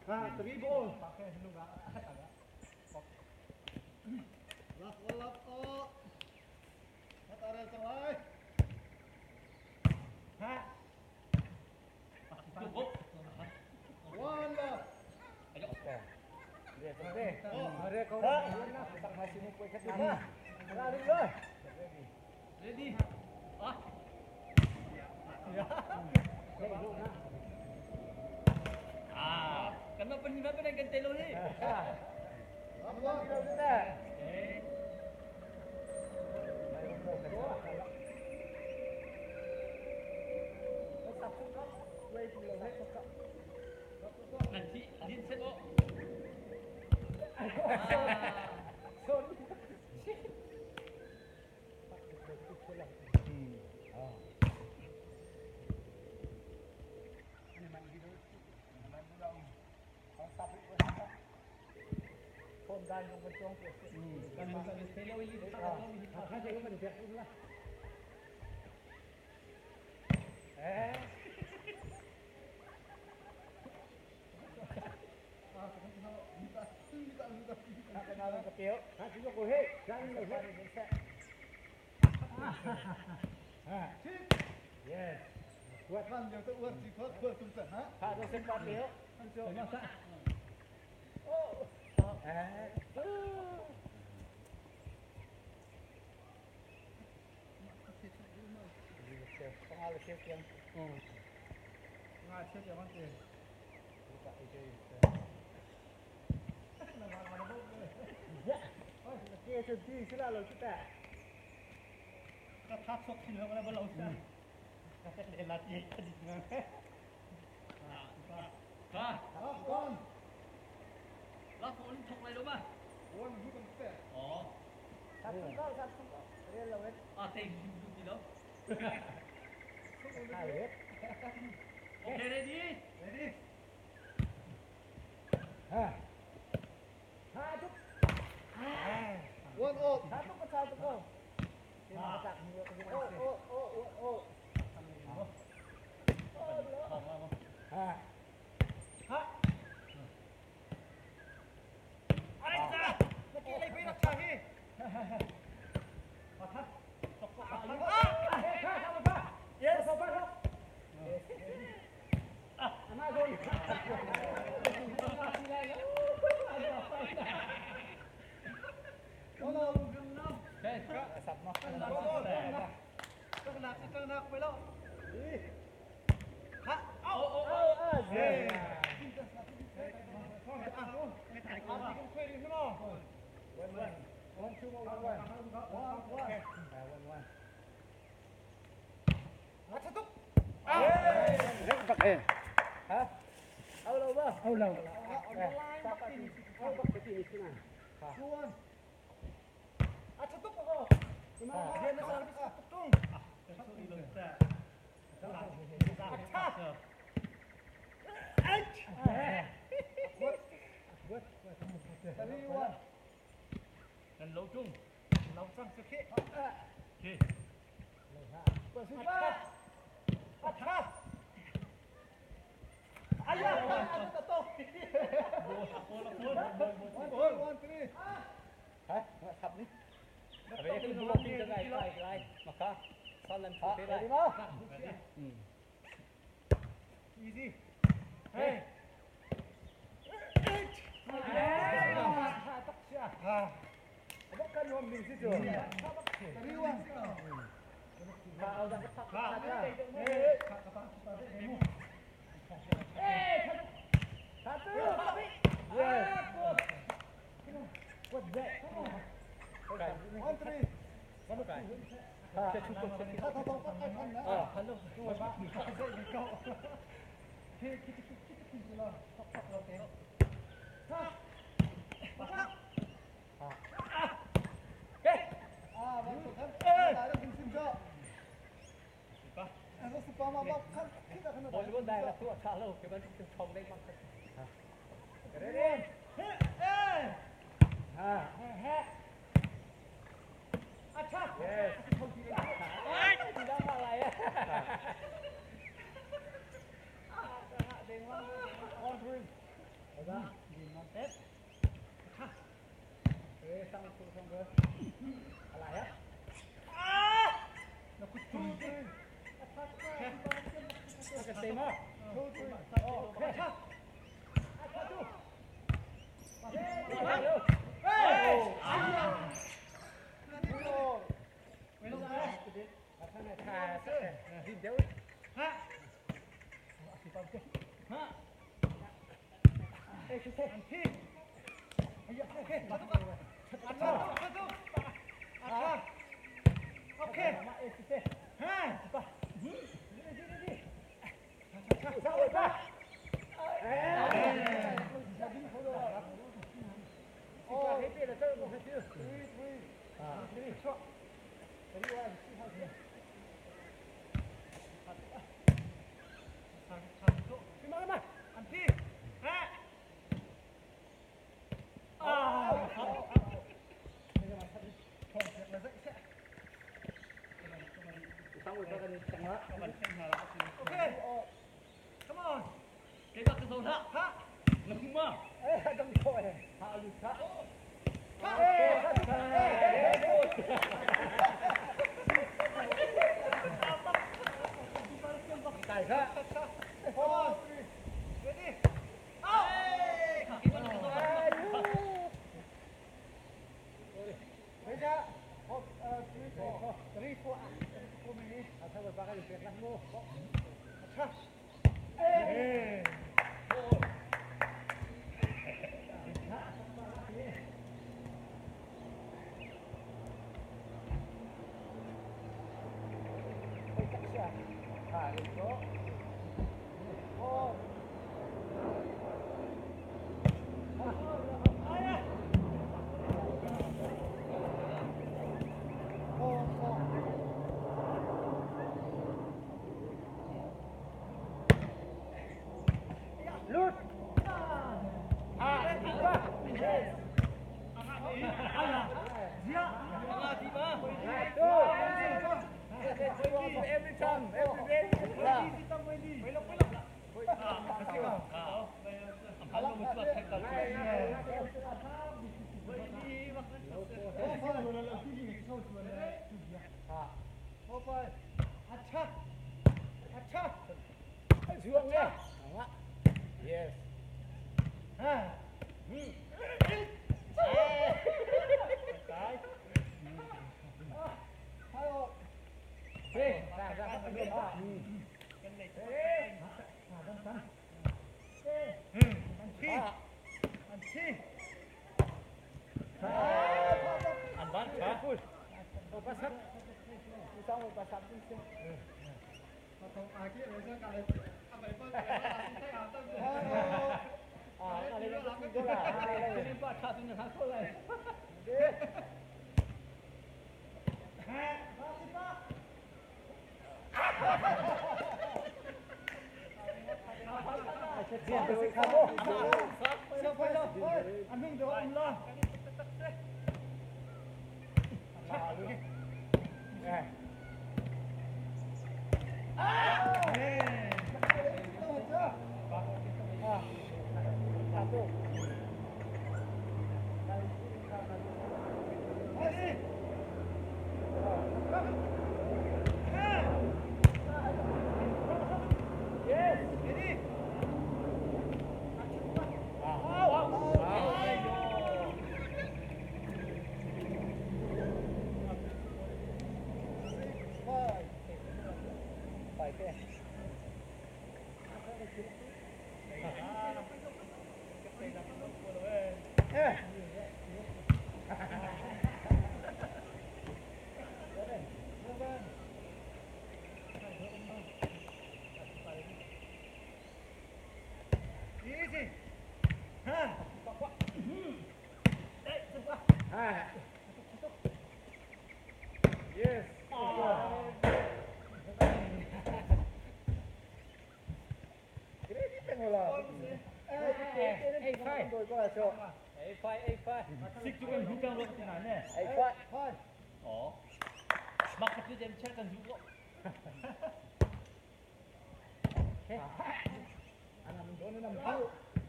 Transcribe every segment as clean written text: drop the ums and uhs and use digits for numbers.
Ha, three ball. Lap lap o. Hatarel cang lai. Ha. One love. Ready? Ah. Ah, kan ma pun ba kan telo ni. Lap lap. Eh. Nanti din set oh. Kan telo ini. Yes. Kan yang tu uar si kau kau tum ha. Nga siya siya man te. Ka thak sok sin lo la lo sa. Le la ti ka di nga. Ha. Lap one. La phone thok lai lo ma. One hu kan te. Oh. Ah, thank you ti lo. Okay, ready? Ready? One up. Ai da. Lagi lagi nak cari. Yes. One up. Okay. Nak nak nak lo. Ha. Oh oh oh. Hey. One, two, one, one. One one. One, one. Ha? Au lâu ba? Au lâu. Two one. Three one. Kan lâu chung. Lâu sang sikit. Okay. One two one three. Hả? Sập đi. Về cái lô tin cái này cái này mà ka. Sao lần phụ thế này? Easy. Hey. Ha. Three one. One three. 他他他他看นะอ่าวันสุดท้ายได้ถึงสิบเจ้าอ่าสิบปามาบ้าขั้นขึ้นขนาด Boleh pun dah lah tu kalau kita thong đây mà. Ready? Ha. Yes. Tidak malah ya.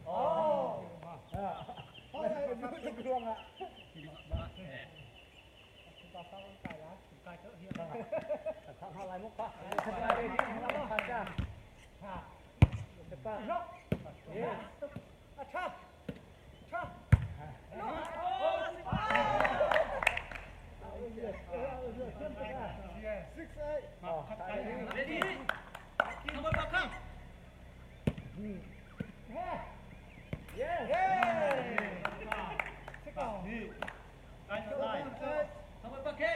哦。tuk ruangah. Ready? Come on, come. Come on, okay.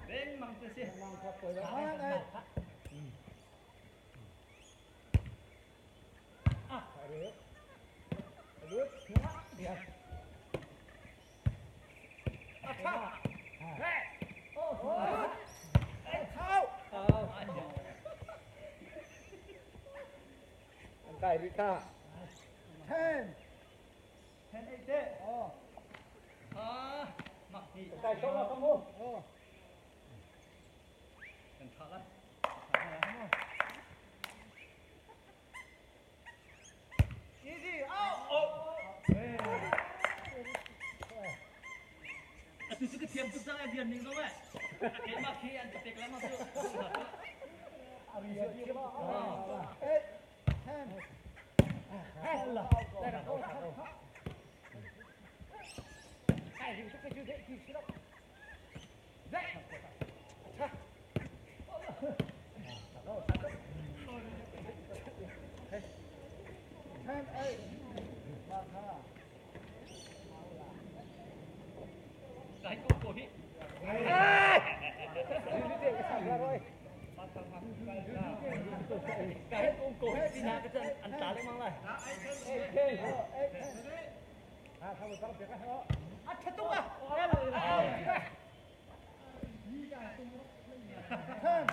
Beng mang tu si. Kai đi ta. Ah, mak ni. Kai số là không mua. Kan tha lah. Atu su ke thiam tu sang ai bian ning dong eh. Ke mak hi an tek la mak tu. Kai ko ko hi. Kai ko ko hi na ka an ta le mang lai.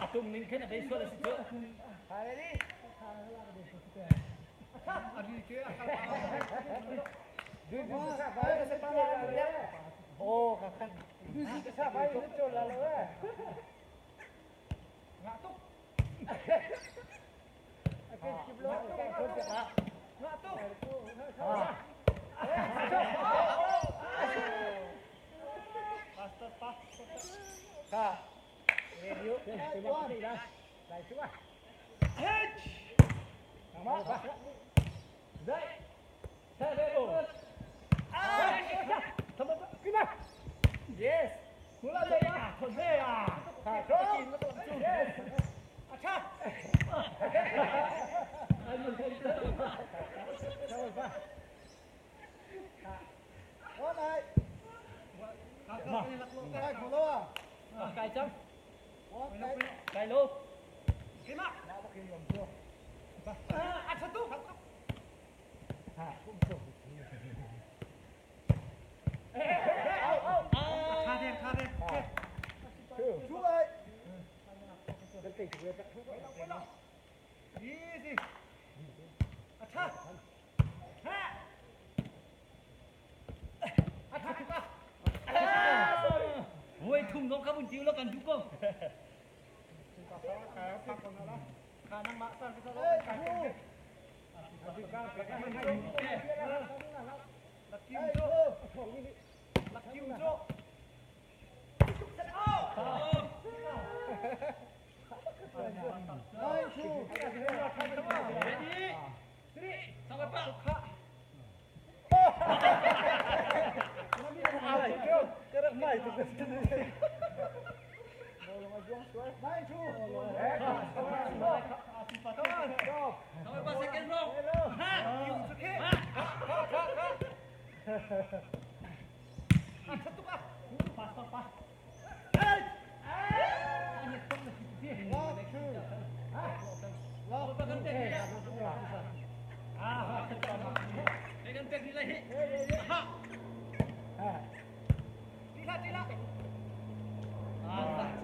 Atung ning khen dei so la si chu. Yes. Kai chang. Kai lo. Voi thum no ka bun tiu lo kan du ko. Ready? Sampai pak. Sampai pak second round. Ha. Ha. Sampai pak kan tek ni. Kan tek ni. lai hi. Ha. Tila tila. Ah.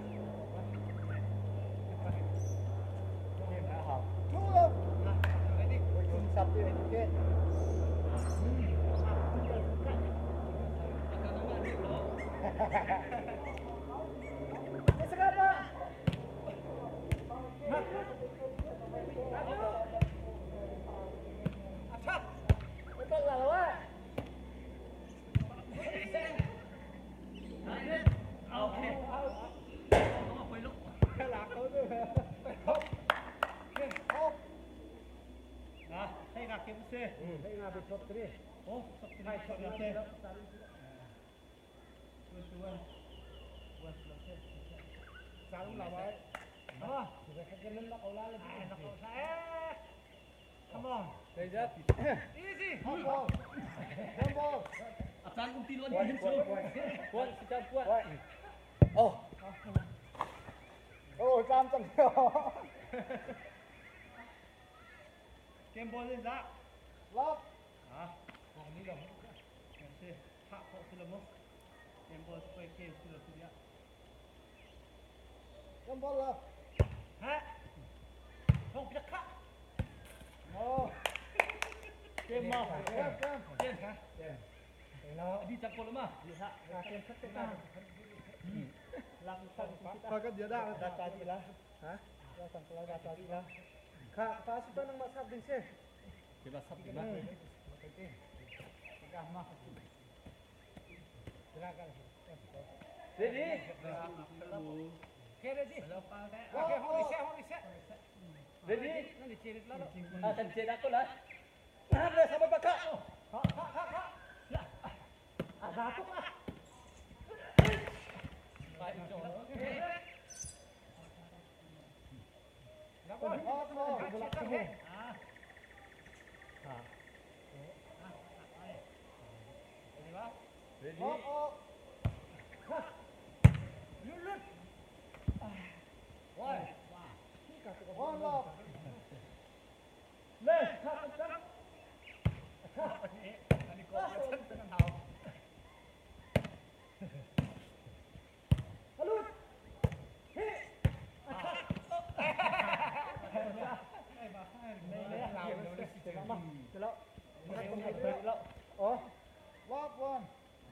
A caan um ti lo an ti hin cu. Puan si caan puan. Oh. Oh, tlam cang. Game ball in za. Love. Ah, ni lo. Si, tha kho si lo mo. Game ball spray ke si lo si dia. Game ball love. Ha. Hong pia kha. Oh. Game ma. Game, game. Game ha. Adi cak ko ma. Pakat dia dah dah tadi lah. Ha? Dah sampai dah tadi lah. Kak, pasti tu nang masak ding sih. Kita sap di mana? Ready? Okay, ready. Okay, hong reset, hong reset. Ready? Ah, kan cek aku lah. Nah, dah sampai pakak. Ha, ha, ha, ha. Ah, dah tu ah. Ready? One love. Love one.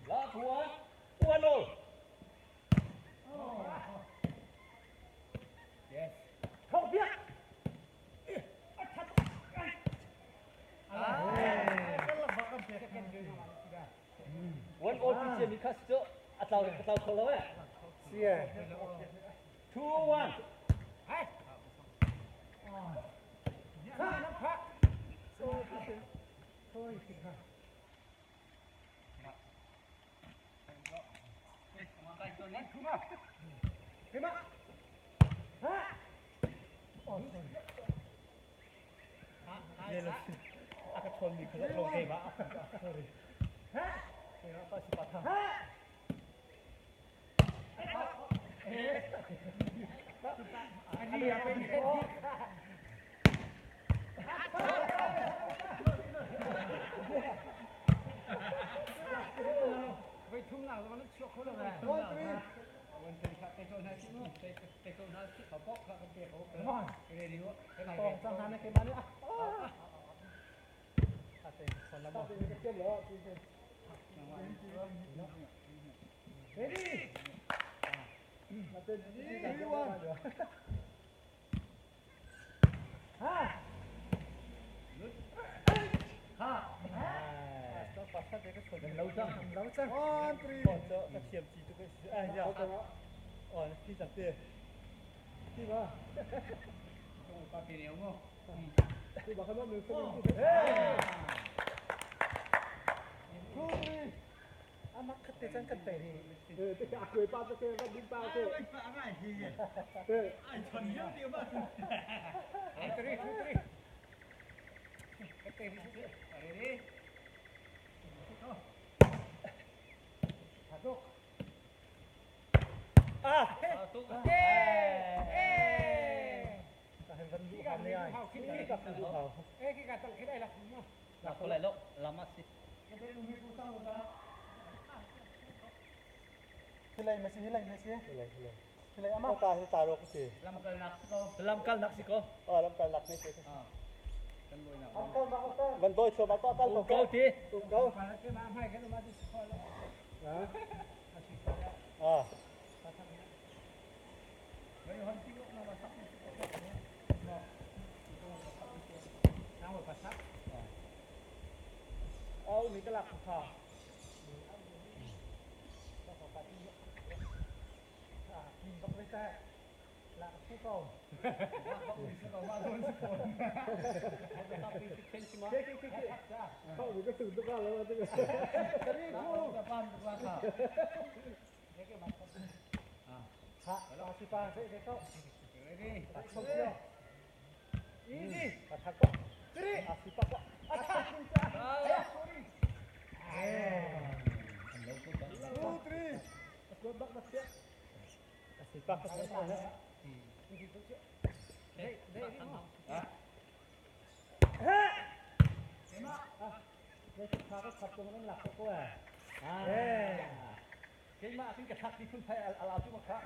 Last one. One all. One all picture ni khas cho atau atau kalau eh. Sie. 2-1. One three. Tong sang hana ke mana ah. Ready. 3-1. Ha. One three. Two three. Amak kete cang kete ni. Eh, te aku pa te ke ding pa te. Eh, Three, two, three. Ready? ah. Eh, eh. Tahan van lu ham ni ai. Ki ka lu hao. Eh, kita tak kira lah. Nak boleh lo lama sih. Hilai ma si hilai ma si. Hilai hilai. Hilai ama ta hi ta ro si. Lamkal nak si ko. Lamkal nak si ko. Oh lamkal nak ni si. Van doi chua ma ko kal ko. Ko ti. Ko. Ah. Au mi ka lak kha. Keimah akin ka thak ti phun phai ala tu ma kha.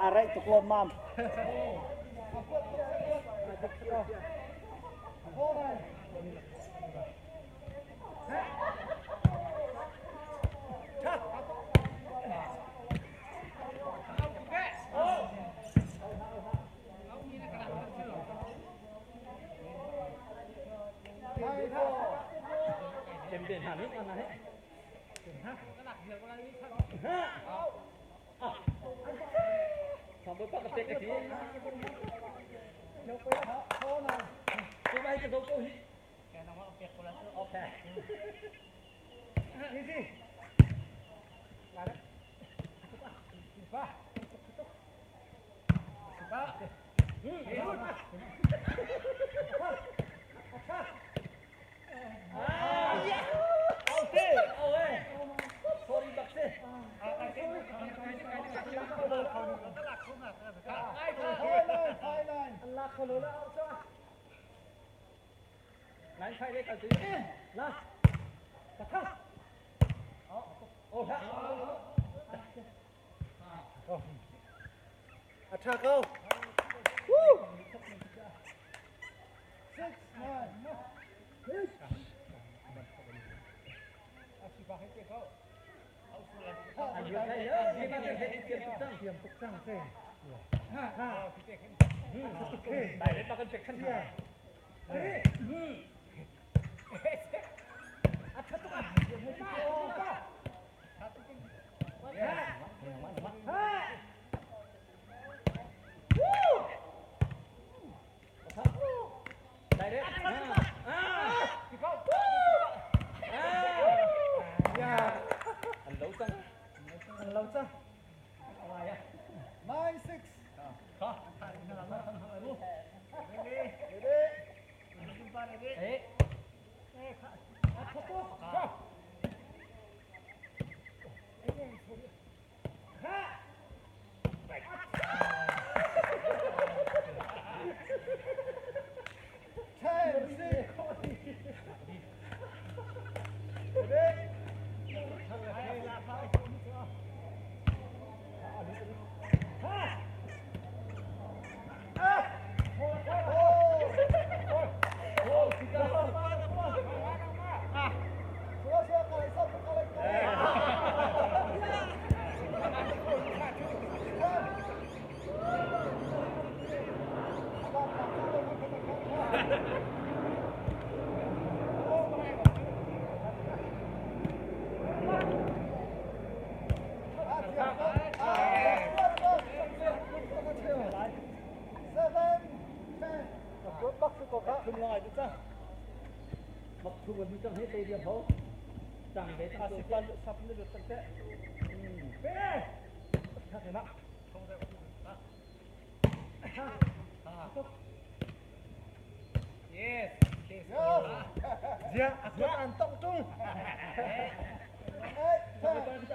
Arai tuk lom mam. A tha ko. Woo! 6 9. An lo cang. An lo cang. 9 6. 10 6. Zia, aku an tong tung. 9 10.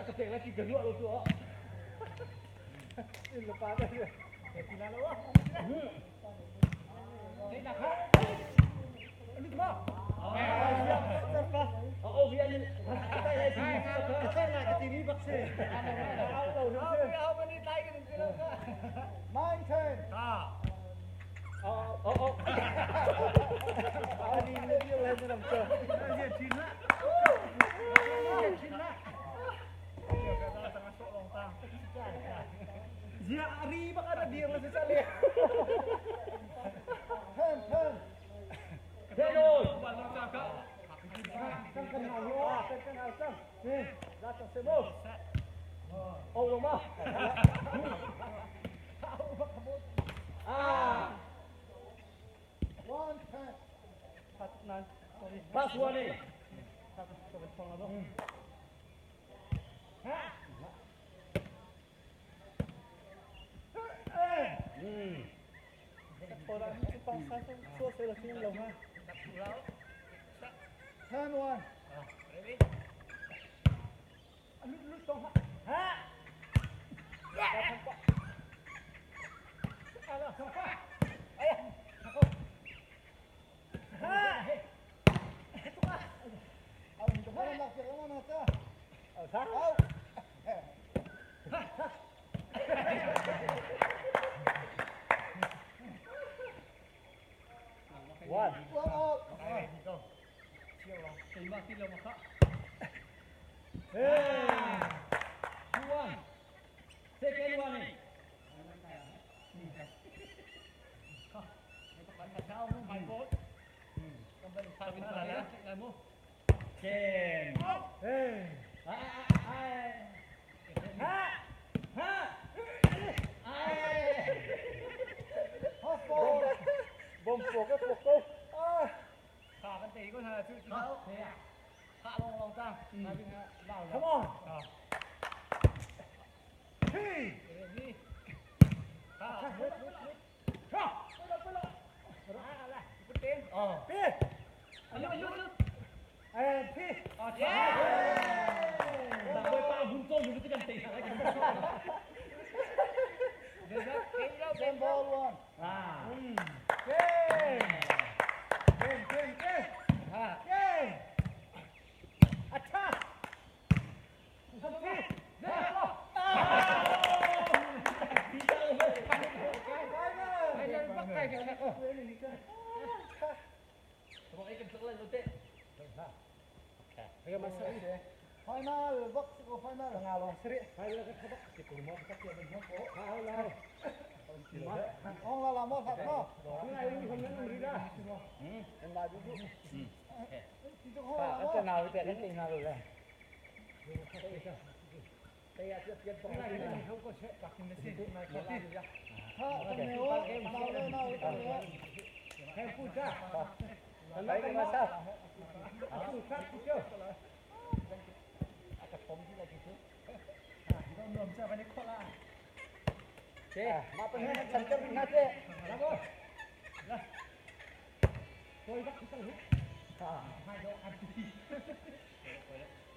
Zia, ri bak ada dir lah sesali. 10 10. 1 10. Last one eh. 10 1. One. 1 out. Hey. 2-1. Second one eh. 10. Hey. Ah, ah, ah. Ha. Ha. Ay. Half ball. Bom pok cái pok câu. Ah. Come on. Hey. Pi. And pi. Same ball 1. Ah. Game. Game, game, game. Game. Attack. Final box ko final. Ong la la mo sat mo. ကနာဝတဲ့လည်းတင်လာလို့လဲ Ha, ne o, na le na le na. လိုက်မဆာ เจ๊มาเป็นฉันจะนะเจ๊แล้วก็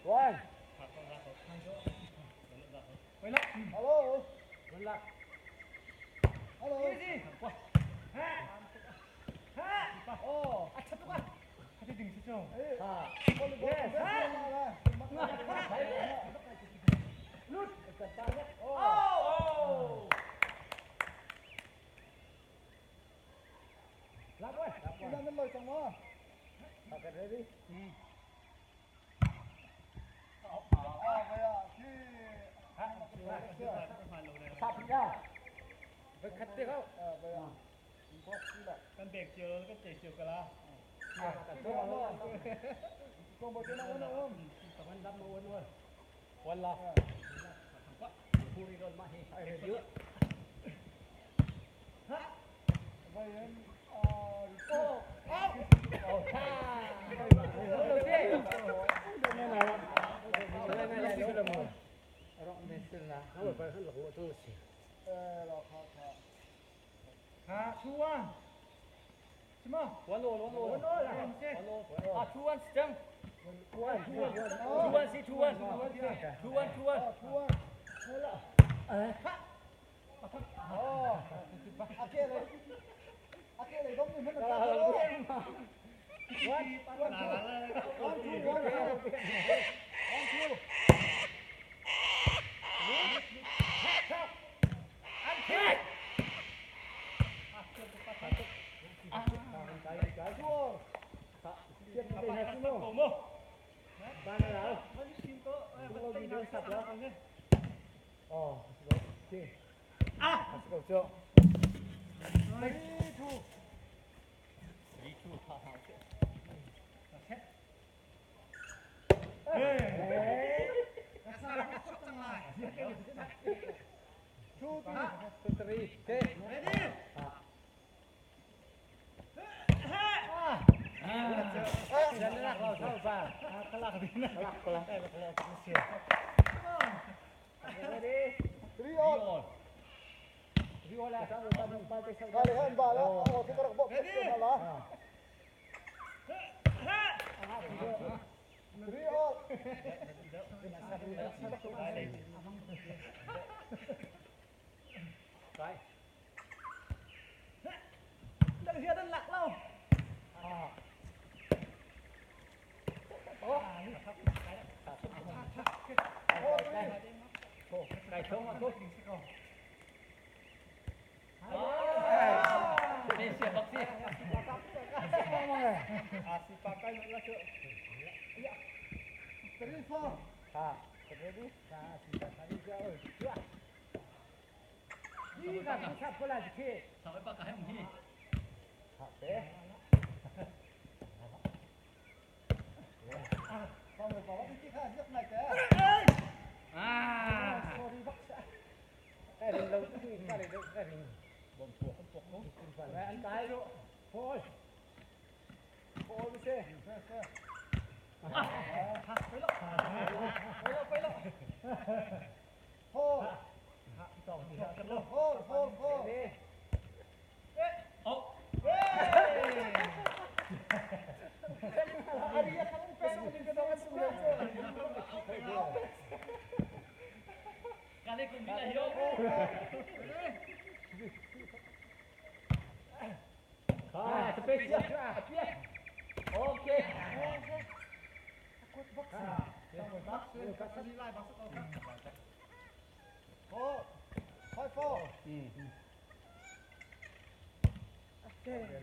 วัน Hello. วันละ Hello. Oh. ฮ่า Yes. รับไว้ Kita nên lời chẳng mà. เอากันเลยดิ À vậy à, khi สับยาไปขัดเเขา à vậy à. Có khi là กันเบรกเจียวแล้วก็เจเจียวกันละ ตัวเรา con bộ trên nó nó không. ตะวันดำมาวนวนวันละผู้ริโดนมาให้เยอะ Vậy em à โอ้ฮ่าเจ๊ไม่ไม่ไม่ ờ là khó khó. 哈，出啊，什么？ วันโลวันโลวันโลวันโลอ่ะ2 1จัง2 1สิ2 1 2 1 2 1 À thua. Ờ. À kia này. À kia này giống như thế nào đâu. One, one, two. One, two, one, two. One, two. Thua. โม่ Three, two. 3 2ဟာဟာ Two, three. 3เจ๊ยันลักเราเข้าป่า Three all. Kali han ba la. Oh, kita rak bok kita la. Three all. ไปไก่ชงอ่ะทุกนี่เสียบักซี่ Three, four. ฮ่า สาวไปปากกาให้ผมที่ Xong rồi bỏ cái chiếc hàng rất này kìa. อ่า ไก่ลิงเราไก่ลิงไก่ลิงบ่มถั่วข้าวปกนู้นไปอันตายลูกโอ้ยโอ้ยไม่ใช่ Four. Four, four, four. โอ้การเล่นกลุ่มนี้เลยโย อ่าสเปเชียลโอเค Four. Five, four.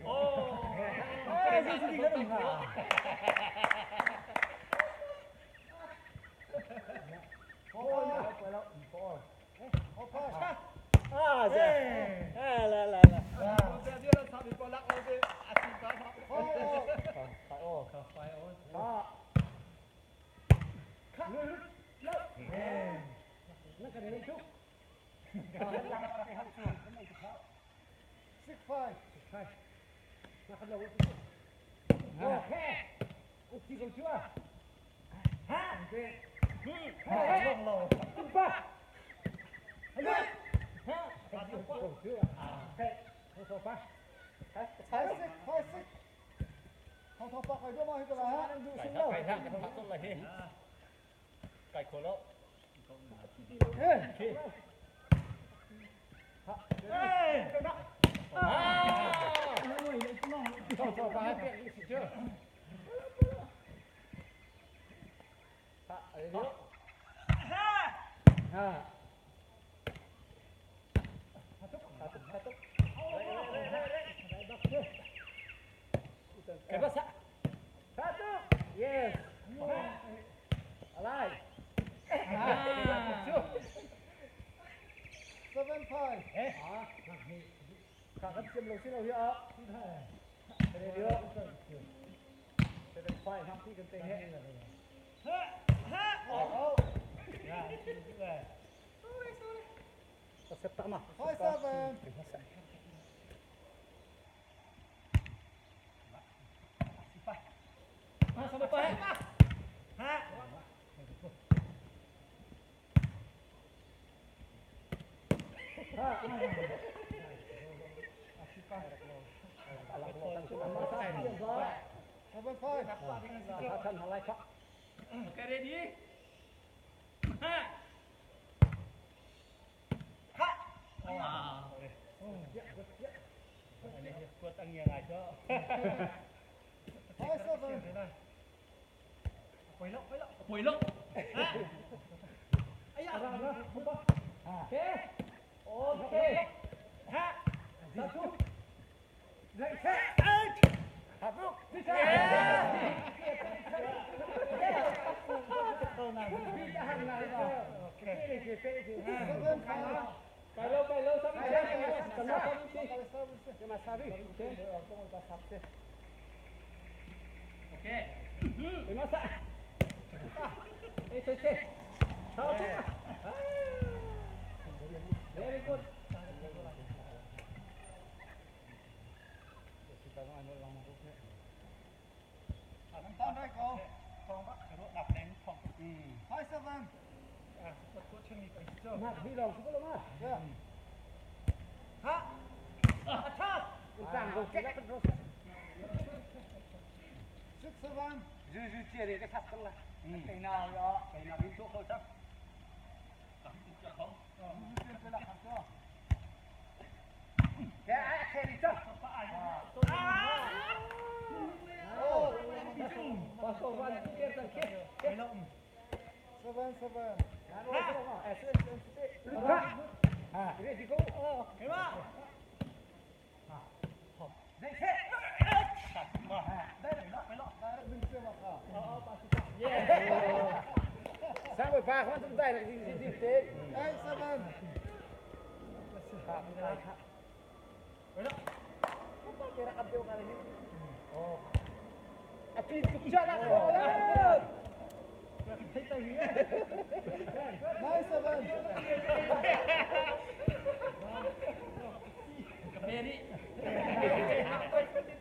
โอ้ 6-5. Yes. Alai. 7-5. Khả gấp chiêm lầu xin lầu hiệu. 7-5 học khi cần tình hệ. 5-7. 7-5. Okay, ready? 5-7. 7-5. 5-7. 6-7.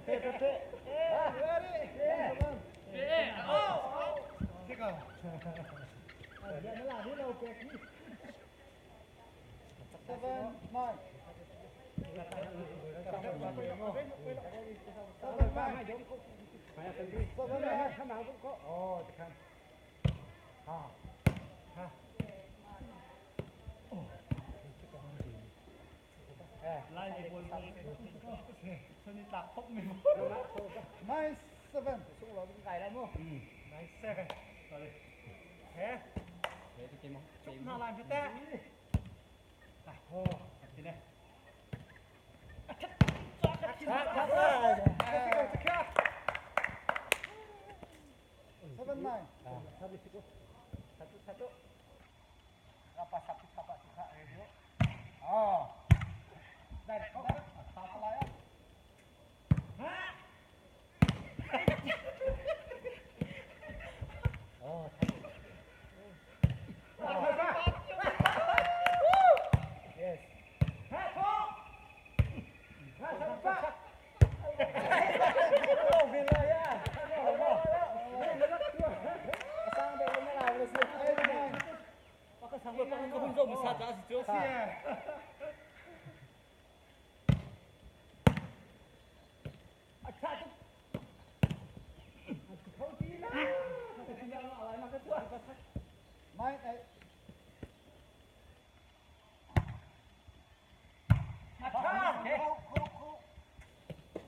7-7. 8-7. 9-7. 7-9. 9-7. 7 9. Satu satu. Apa satu sapa suka radio. Oh. Dan kau apa lah ya? Oh. Yes. 9 8.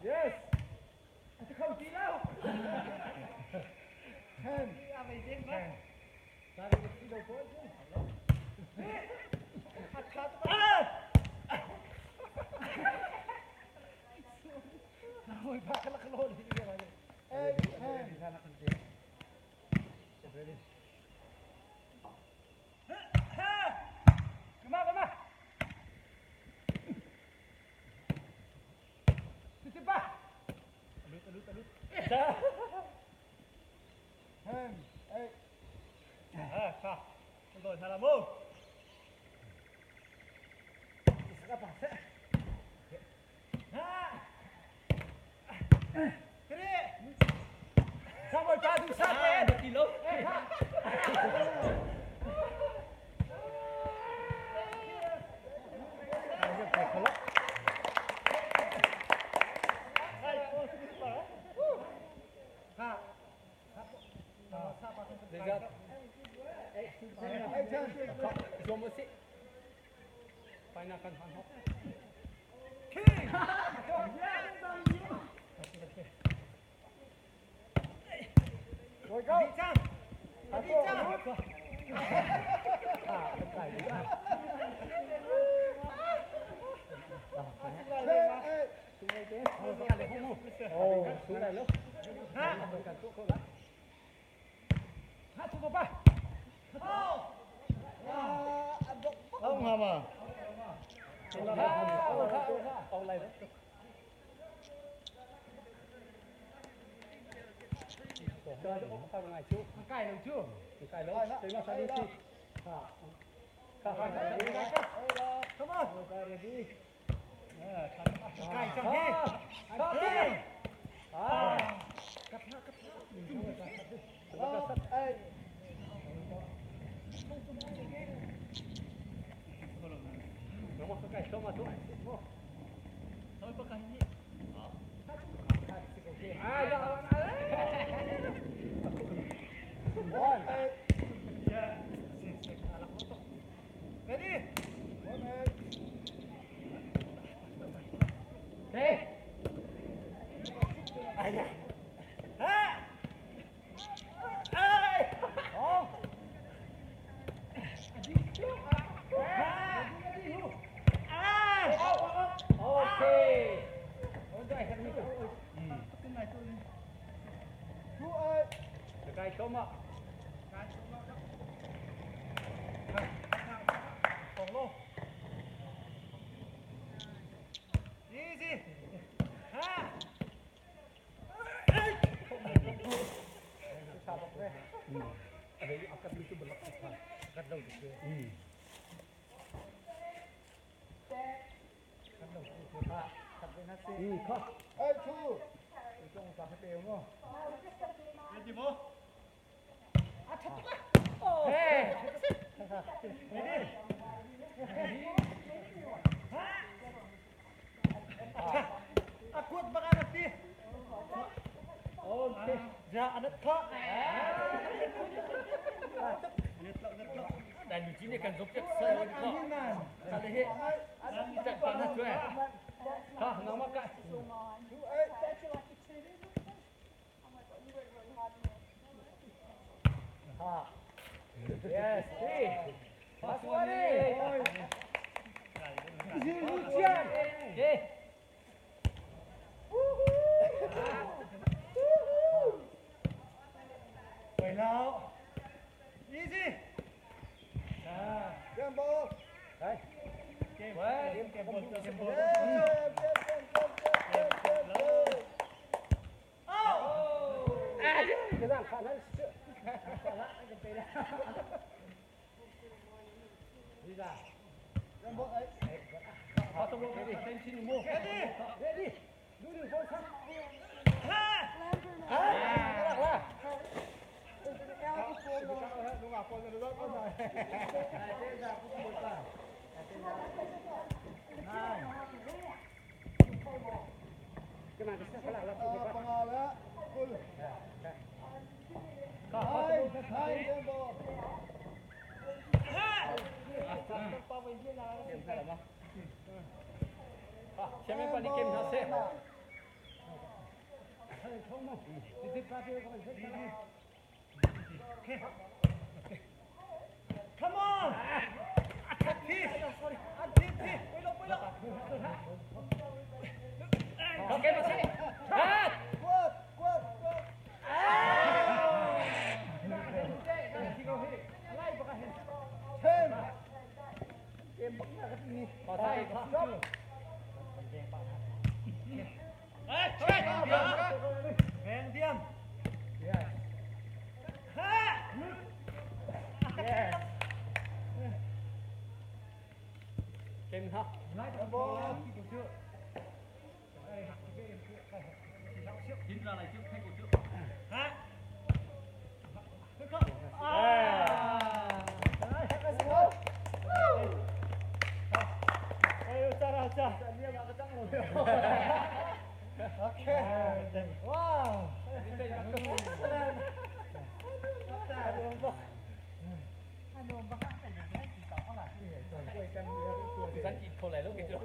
Yes. เข้าจีแล้ว 10. 8 10. มากันมาสิบป่ะ 10 8. 啊，卡，多下啦冇。 上位抓住下边， 8 10. 做冇事，快那看看好。 Go go. 10 8. 哦，出来了。 好嘛嘛。 盖了就，盖了，对吗？三六七，啊，看看看， Come on。盖上去。啊， 8. 我盖什么都。啊， 1 8. Ready。 1 8. 谁？哎。哎。好。哎。 OK。 2 8. 盖什么？ 放咯。Easy。啊。 嗯，好。 8 2. Ready 冇？哎。 阿骨巴阿那啲。 OK。 Ja 阿那卡。但你今天敢做这事，我靠！他那些，在帮他追，好，那么干。 2 8. 啊，Yes, three, last one. 给。Poi lao. Easy. Game ball. Game. Game ball. Game ball. Game, game, game, game, game, game, game. Cái dạng khả năng đi ra. Game ball ấy. 好，中国给你先请你摸。 Ready. Đu đường vô sắp. Ha. À, cái là. Cái này cái là là Panga la. Kul. Hai, hai game ball. 好，前面帮你 game 上线。 Come on. Attack thi. Attack thi. Poi lao, poi lao. 好，game 上线。啊！ Quất, quất, quất. Ten. 好，他一个。 Bèn tiêm. Ha. Game 好。 Game ball. Ha. À. Ayo cara aja. Okay. Wow. 咱一口来都给做。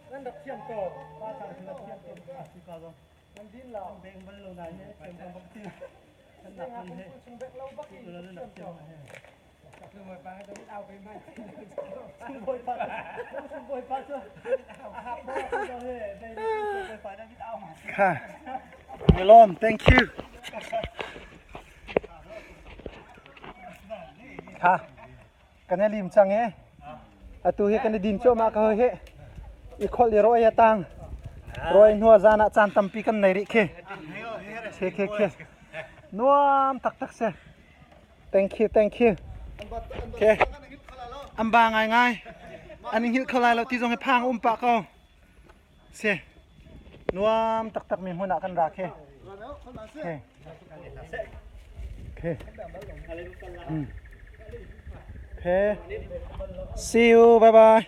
Ngân đập chiêm tổ. Ba thằng đập chiêm tổ. Ngân tin là bèn bắn lâu này nhé, bèn bắn tin. Nè, cũng chung bẹt lâu bắc kỳ chiêm tổ. Trung bôi phá, trung bôi phá chưa? ค่ะ Melon thank you ค่ะกันให้ริมจังเฮอะตูเฮกันดินโจมาก็เฮอีกคนเลยรอยตังรอยนัวจานะจานตัมปีกันในริเคเคเคเคนัวมตักตักเซ thank you thank you โอเคอัมบางไงไงอันนี้หิลเขาลายเราที่จงให้พังอุ้มปะเขาเซ nuam tak tak mi hmun ah kan rak he okay okay okay see you bye bye.